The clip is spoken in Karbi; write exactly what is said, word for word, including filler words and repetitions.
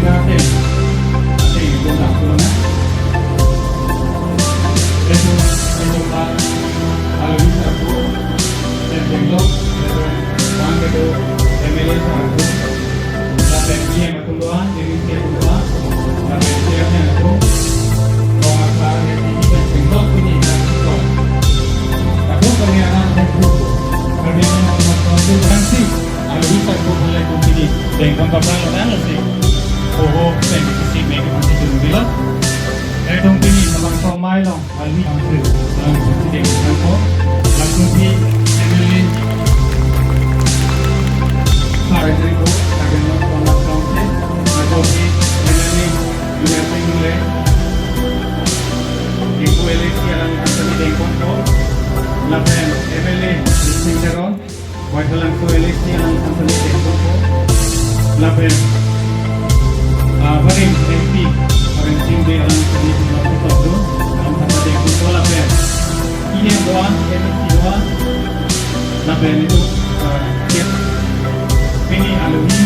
Ate, ate, ito na, ito na. Ito, ito pa, alo bisa po, then Benglok, then Bang Kedo, M L A sa po. Lapen P M atum do-an, M L A atum do-an, lapen chairman atum, Rong Asar, M P, then Benglok pini na ito. Ako kami anak, then po. Kami anak, then po. Alo bisa po pala ko pini. Bengkong kapra lo na si. Oho, bengkong si, bengkong si dun bilo. Ito pini, sabang somai long. Almi Council, dalam President Bangko, langsung di M L A, Pak Rajriko, Kabinet Format Council, langsung di M L A, Julian Singh Mule, Ibu L A C alang company Dengkon ko, lapen M L A, Singh Teron, Baithalangso L A C alang company Dengkon ko, lapen, ah, Barim M P, Barim Singh Bey alang company Dengkon ko, alang company Dengkon ko, lapen E M do-an, M E C do-an, lapen itu, ah, pini alohi,